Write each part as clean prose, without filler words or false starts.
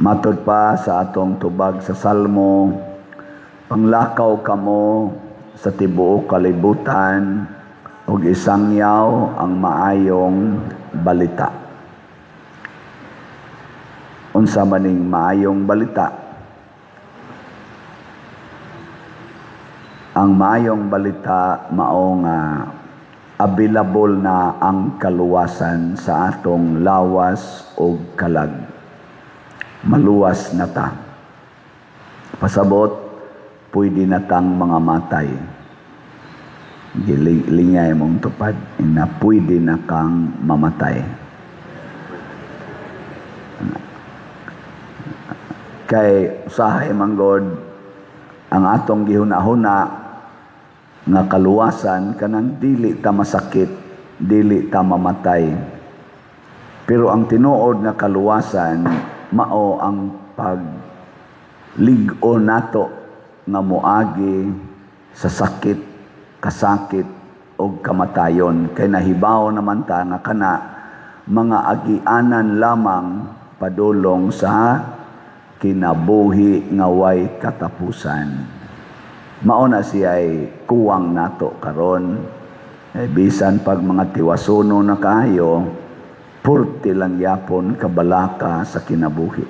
Matod pa sa atong tubag sa Salmo, panglakaw kamo sa tibuok kalibutan ug isangyaw ang maayong balita. Unsa maning maayong balita? Ang maayong balita mao nga available na ang kaluwasan sa atong lawas ug kalag. Maluwas na ta. Pasabot, pwede na tang mga matay. Gilingay mong tupad, na pwede na kang mamatay. Kay usahay man God, ang atong gihuna-huna nga kaluwasan kanang dili ta masakit, dili ta mamatay. Pero ang tinuod nga kaluwasan mao ang paglig-o nato nga moagi sa sakit, kasakit o kamatayon. Kay nahibaw naman ta nga kana mga agianan lamang padulong sa kinabuhi nga way katapusan. Mao na siya'y kuwang nato karon. Eh, bisan pag mga tiwasuno na kaayo, purti lang yapon kabalaka sa kinabuhi.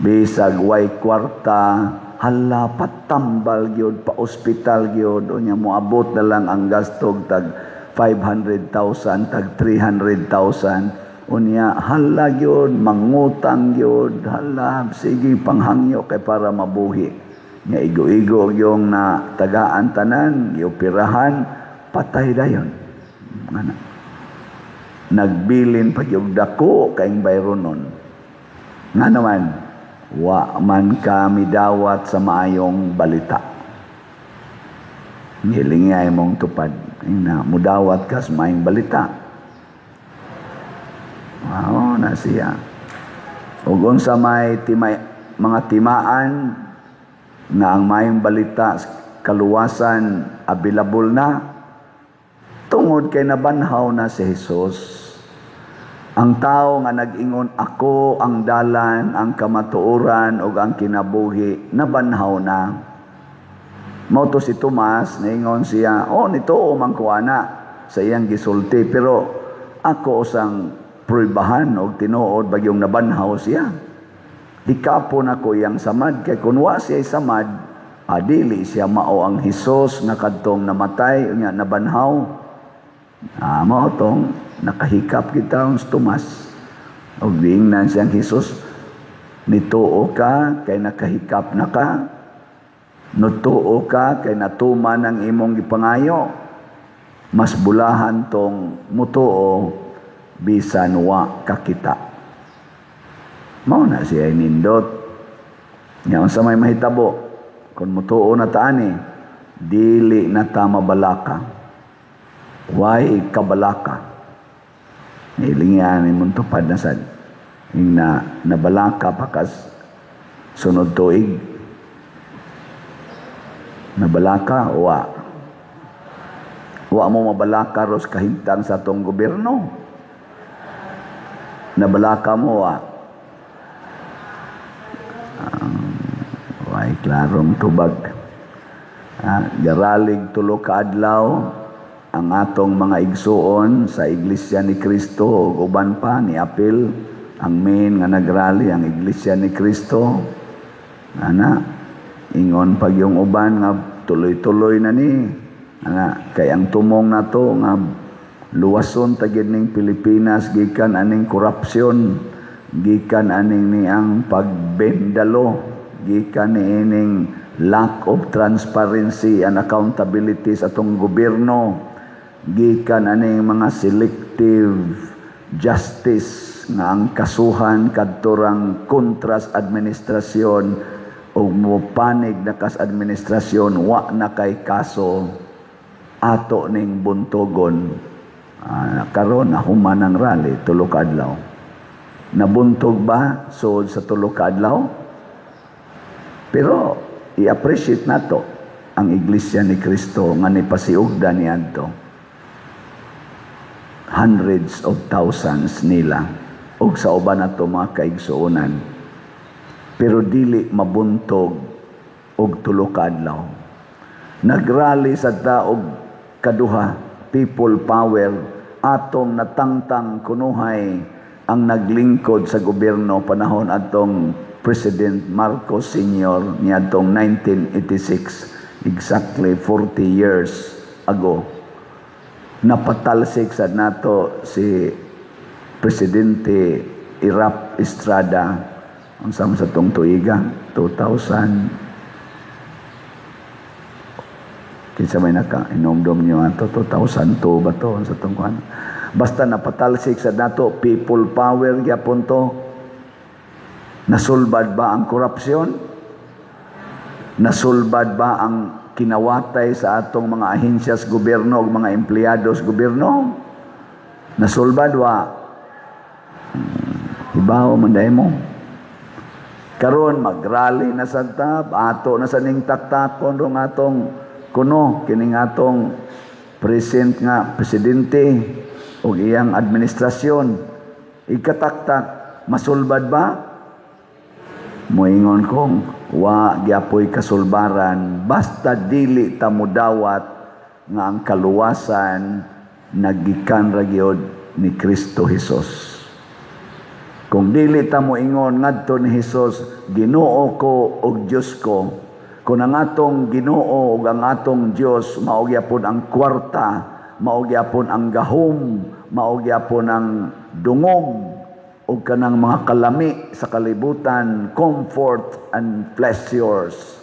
Bisag way kwarta, hala, patambal gyud, pa ospital gyud, unya moabot na lang ang gastog tag 500,000, tag 300,000. Unya hala gyud, mangutang gyud, hala, sige panghangyo kay para mabuhi. Nga igo-igo yung na tagaan tanan, gioperahan, patay dayon. Ana. Nagbilin pa yung dako kaing bayronon. Nga naman, wa man kami dawat sa maayong balita. Ngilingay mong tupad. Na, mudawat ka sa maayong balita. Wow, na siya. Ug unsa may timay, mga timaan nga ang maayong balita kaluwasan available na tungod kay nabanhaw na si Jesus. Ang tao nga nag-ingon, "Ako ang dalan, ang kamatuoran ug ang kinabuhi," nabanhaw na. Mao to si Tomas, naingon siya, "Oh, nituo man ko ana sa iyang gisulti, pero ako usang pruibahan og tinuod bagyong nabanhaw siya. Hikapon ako iyang samad, kay kun wa siya samad, adili siya mao ang Hesus nga kadtong namatay unya nabanhaw." Ah, mao tong nakahikap kita ang Tomas. Og giingnan siyang Hesus, "Nituo ka kay nakahikap na ka. Nutuo ka kay natuman ang imong gipangayo. Mas bulahan tong mutuo bisan wa kakita." Mao na siya nindot. Nya unsa may mahitabo kung mutuo na ta ani, dili na ta mabalaka. Way kabalaka. Hilingyan ni tupad na sad. Yung na nabalaka pa kas sunod tuig. Nabalaka, wa. Wa mo mabalaka ros kahimtang sa atong gobyerno. Nabalaka mo, wa. Way klarong tubag. Ah, garalig 3 ka adlaw ang atong mga igsuon sa Iglesia ni Cristo ug uban pa ni apil. Ang main nga nagrally ang Iglesia ni Cristo. Ana, ingon pag yung uban nga tuloy-tuloy na ni ana kay ang tumong nato nga luwason ta gyud ning Pilipinas gikan aning korupsyon, gikan aning niang pagbendalo, gikan niining lack of transparency and accountability sa atong gobyerno, gikan aning mga selective justice nga ang kasuhan kadtorang kontras administrasyon o mopanig na kas administrasyon wa na kay kaso, ato ning buntogon. Karon nahuman ang rally 3 ka adlaw. Nabuntog ba sud sa 3 ka adlaw? Pero i-appreciate nato ang Iglesia ni Cristo nga nipasiugda niadto. Hundreds of thousands nila ug sa uban nato mga kaigsuonan. Pero dili mabuntog og 3 ka adlaw. Nagrally sa ta og kaduha, people power, atong natangtang kunuhay ang naglingkod sa gobyerno panahon atong President Marcos Sr. niadtong 1986, exactly 40 years ago. Napatalsik sa nato si Presidente Erap Estrada unsa man sa tong tuiga, 2000, kinsa may naka inomdom niyo ato, 2002 ba to sa tong kuan? Basta napatalsik sa nato, people power gyapon to. Nasulbad ba ang korupsyon? Nasulbad ba ang kinawatay sa atong mga ahensya sa gobyerno ug mga empleyado sa gobyerno? Nasulbad wa? Hibaw man dai mo. Karon magrally na sa tab, ato na sa ning taktakon rong atong kuno kining atong present nga presidente ug iyang administrasyon. Ikataktak, masulbad ba? Moingon kong wa gyapoy kasulbaran basta dili ta modawat nga ang kaluwasan nagikan ra gyud ni Kristo Jesus. Kung dili ta moingon ngadto ni Hesus, "Ginoo ko ug Dios ko." Kung ang atong Ginoo ug ang atong Dios mao gyapon ang kwarta, mao gyapon ang gahom, mao gyapon ang dungog ug kanang mga kalami sa kalibutan, comfort and pleasures.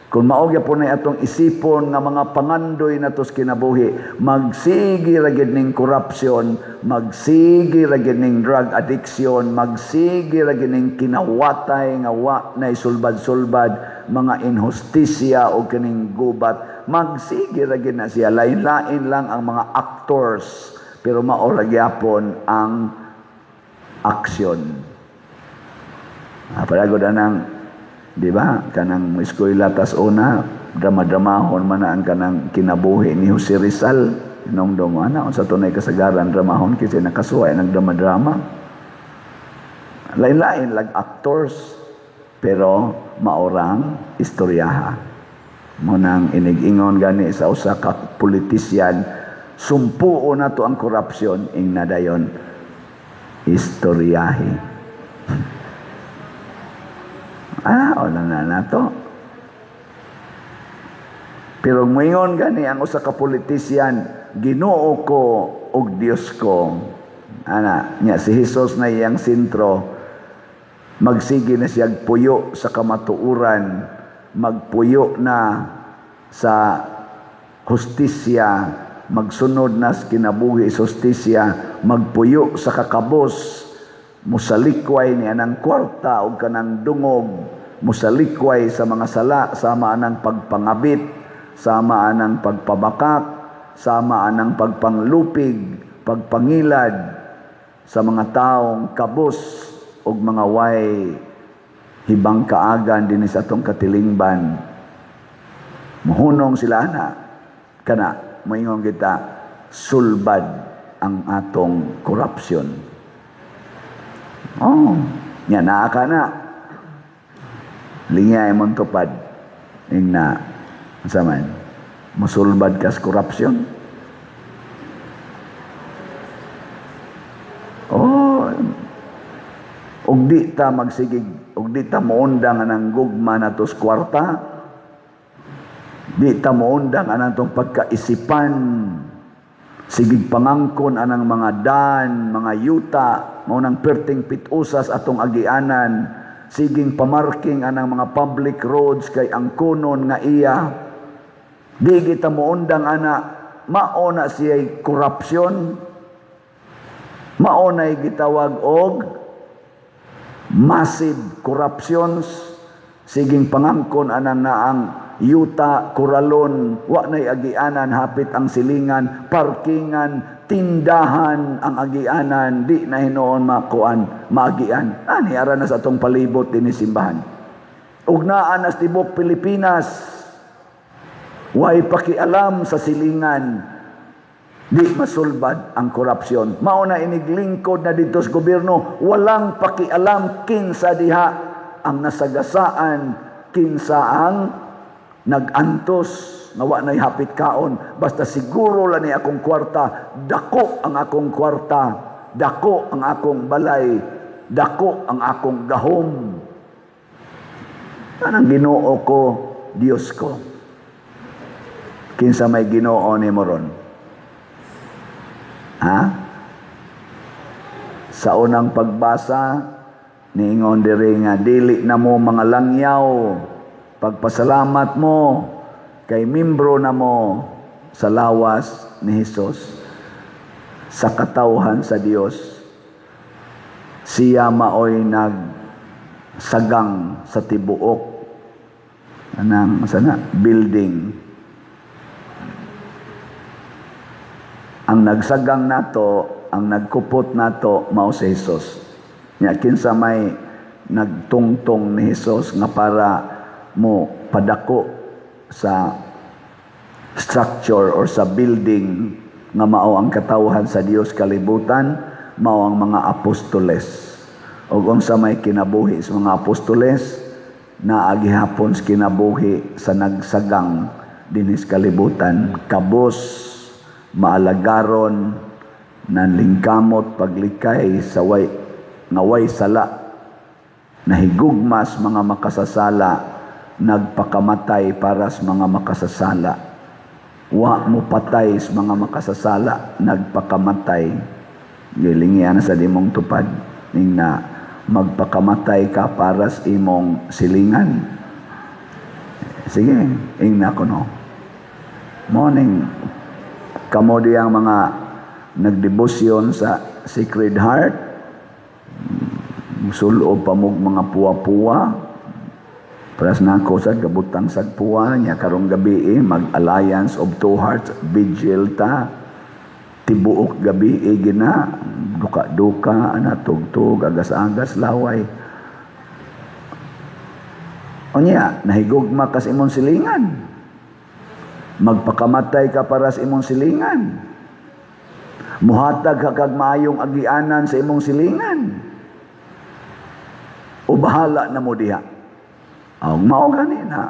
Kung mao gyapon ay atong isipon nga mga pangandoy nato sa kinabuhi, magsige ra gyud ning corruption, magsige ra gyud ning drug addiction, magsige ra gyud ning kinawatay nga wa nay sulbad-sulbad, mga inhustisya o kining gubat, magsige ra gyud na siya. Lain-lain lang ang mga actors, pero mao ra gyapon ang aksyon. Palagod anang, di ba? Kanang eskwela tas una, drama-dramahon man na ang kanang kinabuhi ni Jose Rizal. Inomdom mo, ana, sa tunay kasagaran, dramahon, kasi nakasuway ng drama-drama. Lain-lain, lag actors, pero maorang istoryaha. Mao nang inig-ingon gani sa usa ka politisyan, "Sumpuo na to ang korupsyon," ing nadayon, "Istoryahe." Wala na nato. Pero moingon gani ang usa ka politisyan, "Ginoo ko ug Dios ko." Ana, nya si Jesus na iyang sentro, magsige na siya puyo sa kamatuoran, magpuyo na sa hustisya, magsunod na sa kinabuhi sa hustisya, magpuyo sa kakabos, musalikway ni anang kwarta o kanang dungog, musalikway sa mga sala, sama anang pagpangabit, sama anang pagpabakak, sama anang pagpanglupig, pagpangilad sa mga taong kabos og mga way hibang kaagan dinhi sa atong katilingban. Muhunong sila ana, kana moingon kita, sulbad ang atong corruption. Oh, nya naa ka na. Lingay mong tupad. Ing na, unsa man, musulbad kas corruption. Oh, ug di ta magsigig, ug di ta moundang anang gugma nato sa kwarta, di ta moundang anang tong pagkaisipan, sigig pangangkon anang mga dan, mga yuta, mao nang perting pitusas atong agianan, siging pamarking anang mga public roads kay ang kunon nga iya. Di kita moundang ana, mao na siya'y corruption, mao na'y gitawag og massive corruptions, siging pangangkon anang naang yuta, kuralon, wa na'y agianan, hapit ang silingan, parkingan, tindahan ang agianan, di na hinuon makuan, maagian. Ani ara na sa atong palibot dinhi simbahan. Ug naa na sa tibok Pilipinas, way pakialam sa silingan, di masulbad ang korupsyon. Mao na iniglingkod na dito sa gobyerno, walang pakialam kinsa diha ang nasagasaan, kinsa ang nagantos nga wa nay hapit kaon, basta siguro lang ni akong kwarta, dako ang akong kwarta, dako ang akong balay, dako ang akong gahom. Anang Ginoo ko, Diyos ko. Kinsa may Ginoo nimo ron? Ha? Sa unang pagbasa, niingon diri nga dili na mo mga langyaw, pagpasalamat mo kay membro na mo sa lawas ni Hesus, sa katawhan sa Dios. Siya maoy nagsagang sa tibuok anang sana building. Ang nagsagang nato, ang nagkupot nato mao si Hesus. Nya kinsa may nagtungtong ni Hesus nga para mo padako sa structure or sa building nga mao ang katawhan sa Dios kalibutan, mao ang mga apostoles. Og unsa may kinabuhi sa mga apostoles, naa gihapon sa kinabuhi sa nagsagang dinhis kalibutan, kabos maalagaron, nanlingkamot paglikay sa way nga way sala, nahigugmas mga makasasala, nagpakamatay para sa mga makasasala. Wa mo patay sa mga makasasala, nagpakamatay. Gilingian sa dimong tupad ning na magpakamatay ka para sa imong silingan. Sige, ingna ko no. Morning, kamo diyang mga nagdebosyon sa Sacred Heart, musulob pa mog mga puwa-puwa, paras nako sa gabutang sagpuwa niya karong gabi mag Alliance of Two Hearts vigil ta, tibuok gabi gina duka-duka ana, tugtog, agas-agas, laway. Unya nahigugma kas imong silingan, magpakamatay ka para sa imong silingan, muhatag ka kag maayong agianan sa imong silingan, o bahala na mo diha. Ang mao gani na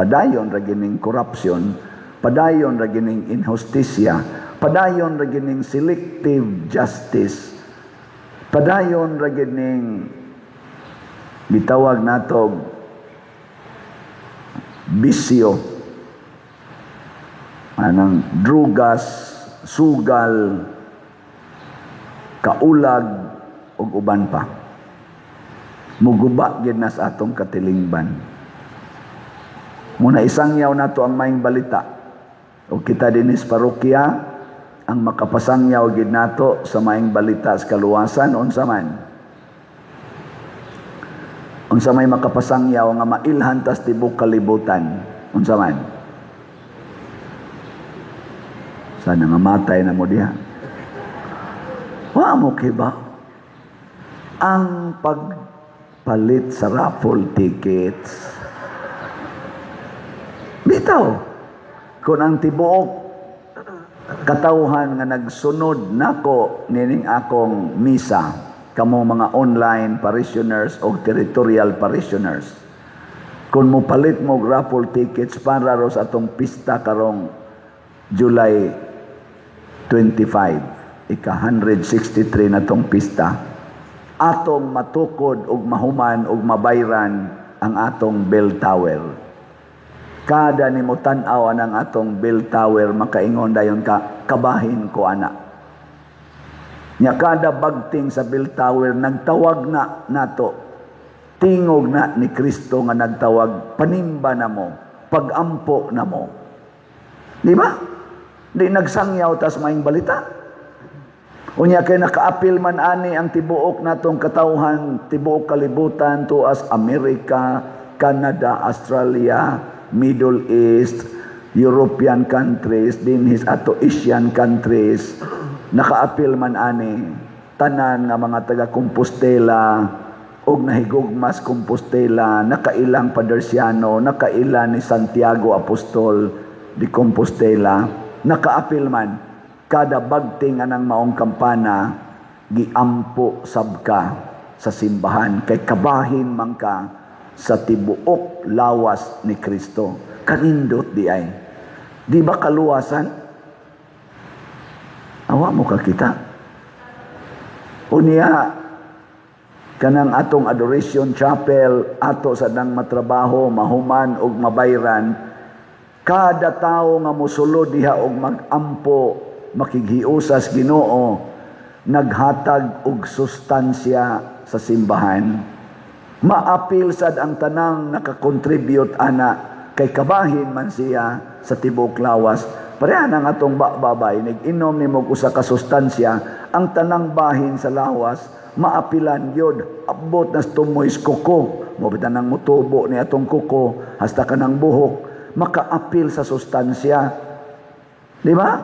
padayon ra gining corruption, padayon ra gining inhustisya, padayon ra gining selective justice, padayon ra gining gitawag nato bisyo, anang drugas, sugal, kaulag ug uban pa. Muguba gid na sa atong katilingban. Muna isangyaw nato ang maayong balita. O kita dinis parokya, ang makapasangyaw gid nato sa maayong balita sa kaluwasan, unsa man? Unsa may makapasangyaw nga mailhan tas tibok kalibutan, unsa man? Sana nga matay na mo diha. Wa mo kiba ang pagpalit sa raffle tickets. Bitaw, kung ang tibuok katawhan nga nagsunod nako nining akong misa, kamo mga online parishioners o territorial parishioners, kung mopalit mo raffle tickets para ro sa atong pista karong July 25, ika 163 na tong pista, atong matukod og mahuman og mabayran ang atong bell tower. Kada nimo tan-aw ang atong bell tower, makaingon dayon ka, kabahin ko ana. Nya kada bagting sa bell tower, nagtawag na nato, tingog na ni Kristo nga nagtawag, panimba na mo, pagampo na mo. Di ba? Di nagsangyaw tas maing balita. Unya kay nakaapil man ani ang tibuok natong katawhan, tibuok kalibutan, tuas Amerika, Canada, Australia, Middle East, European countries, dinhis ato Asian countries, nakaapil man ani tanan nga mga taga Compostela og nahigugmas Compostela, nakailang Padersiano, nakaila ni Santiago Apostol di Compostela, nakaapil man kada bagting anang maong kampana, giampo sab ka sa simbahan kay kabahin man ka sa tibuok lawas ni Kristo. Kanindot di ay. Di ba kaluwasan? Awa mo kakita. Unya, kanang atong Adoration Chapel, ato sa nang matrabaho, mahuman og mabayran, kada tawo nga mosulod diha og magampo, makighiusas Ginoo, naghatag og sustansya sa simbahan. Maapil sad ang tanang nakakontribute ana kay kabahin man siya sa tibuok lawas. Pareha nang atong babay, inom nimo usa ka sustansya, ang tanang bahin sa lawas maapilan gyud, abot na tumoy kuko mo bitan nang mutubo ni atong kuko hasta kanang buhok makaapil sa sustansya, di ba?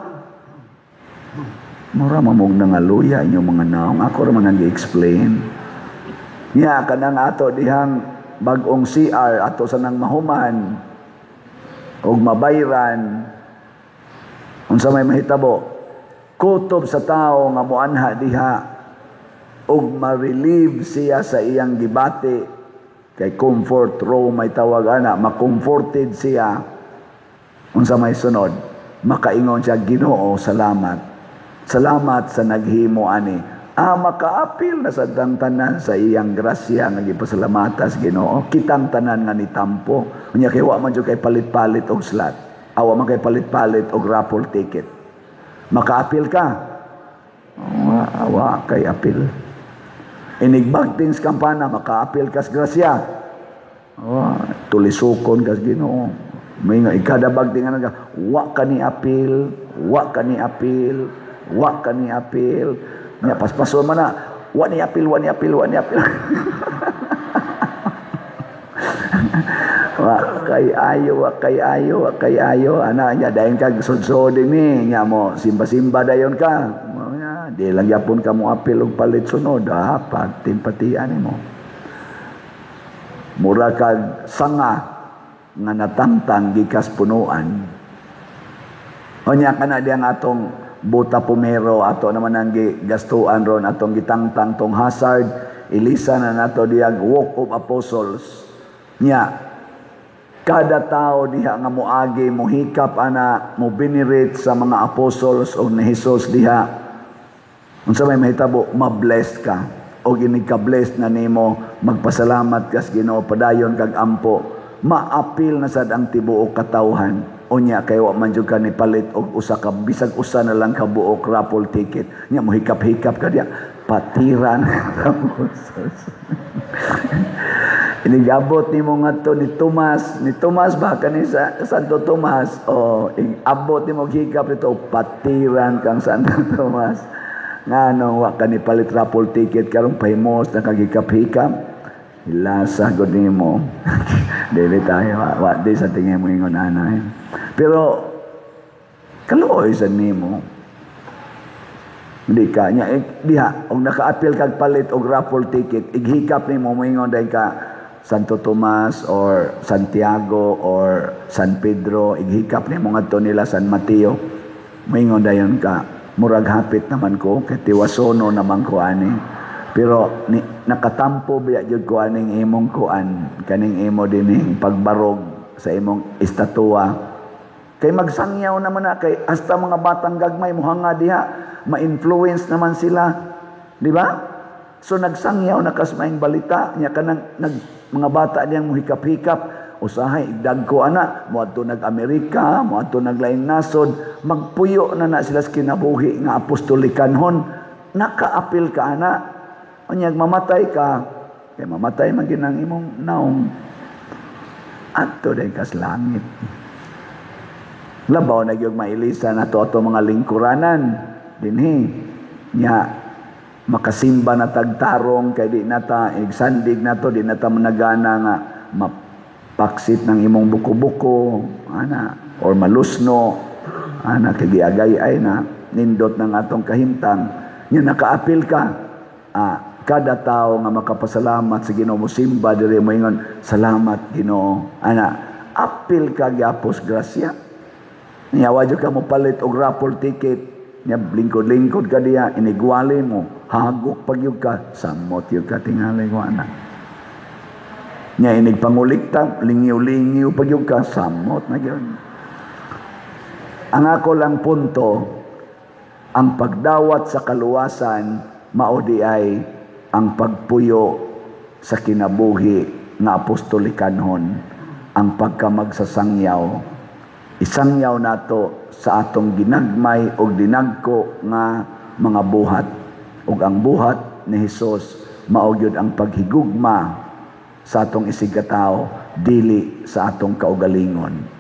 Mura mamog nangaluya inyong mga naong. Ako ra man ang gi-explain. Nya kanang ato dihang bag-ong CR, ato sa nang mahuman og mabayran, unsa may mahitabo? Kutob sa tao nga moanha diha og ma-relieve siya sa iyang gibati, kay comfort room may tawag ana, ma-comforted siya. Unsa may sunod? Makaingon siya, "Ginoo, salamat. Salamat sa naghimo ani." Makaapil na sa tanan sa iyang grasya nga gipasalamatas Ginoo. Kitang tanan nga nitampo. Unya kay wa man jud kay palit-palit og slot. Awa man kay palit-palit og raffle ticket. Makaapil ka. Wa, wa kay apil. Inigbagting sa kampana, makaapil kas grasya. Wa, tulisukon kas Ginoo. May nga ikada bagting ano ka, wa ka ni apil, wa ka ni apil, wa ka ni apil. Nya paspaso man na, wa ni apil, wa ni apil, wa ni apil. Wa kay ayo, wa kay ayo, wa kay ayo. Ana nya dayon kag sudsod ni, nya mo simba-simba dayon ka. Nya, di lang yapon ka mo apil og palit sunod, ah, pagtimpatian nimo. Mura kag sanga nga natangtang gikas punuan. Unya kana diyang atong buta pumero, ato naman ang gigastuan ron, atong gitangtang tong hazard, ilisa na nato diyang Walk of Apostles. Nya, kada tao diha nga moagi, mohikap ana, mo venerate sa mga apostles o ni Jesus diha. Unsa may mahitabo, ma-bless ka. O inig ka-bless na nimo, magpasalamat kas Ginoo, padayon kag ampo. Maapil na sad ang tibuok katawhan. Unya kay wa man jud ka ni palit og usa ka bisag usa na lang ka buok raffle ticket. Nya mo hikap-hikap ka diya, patiran. Inigabot nimo ngadto ni Tomas ba kani sa Santo Tomas, o abot nimo hikap nito, patiran kang Santo Tomas. Nganong wa ka ni palit raffle ticket karong pahimos na kagikap-hikap? Hilasa gud nimo. Dili tayo wa di sa tingin mo ingon ana. Pero kaluoy sa nimo. Hindi ka nya eh, diha og nakaapil kag palit og raffle ticket, ighikap nimo, moingon dahil ka Santo Tomas or Santiago or San Pedro, ighikap nimo ngadto nila San Mateo. Moingon dayon ka, murag hapit naman ko kay tiwasono naman ko ani. Pero ni, nakatampo biya jud ko aning imong kuan, kaning imo dining pagbarog sa imong estatua. Kay magsangyaw naman na kay hasta mga batang gagmay muhanga diha, ma-influence naman sila, di ba? So nagsangyaw na kas maing balita nya kanang nag mga bata diyang muhikap-hikap, usahay dagko ana, moadto nag Amerika, moadto nag laing nasod, magpuyo na na sila sa kinabuhi nga apostolikanhon. Nakaapil ka ana. Unyag mamatay ka, kay mamatay man ginang imong naong, adto day kas langit. Labaw na gyud mailisa na to ato mga lingkuranan dinhi. Nya makasimba na tagtarong kay di nata igsandig na to, di nata managana nga mapaksit ng imong buko-buko ana or malusno ana kay giagay ay na nindot ng atong kahimtang. Nya nakaapil ka, kada tao nga makapasalamat sa Ginoo, mosimba diri, moingon, "Salamat, Ginoo," ana apil ka gyapos grasya. Nya wa jud ka mo palit og raffle ticket, nya lingkod-lingkod ka diya, inigwali mo, hagok pag yun ka, samot yun ka tingali ko ana. Nya inig pangulikta, lingiw-lingiw pa gyud ka, samot na gyud. Ang ako lang punto, ang pagdawat sa kaluwasan mao diay ang pagpuyo sa kinabuhi nga apostolikanhon, ang pagkamagsasangyaw. Isangyaw nato sa atong ginagmay o dinagko nga mga buhat, ug ang buhat ni Hesus mao gyud ang paghigugma sa atong isigkatao, dili sa atong kaugalingon.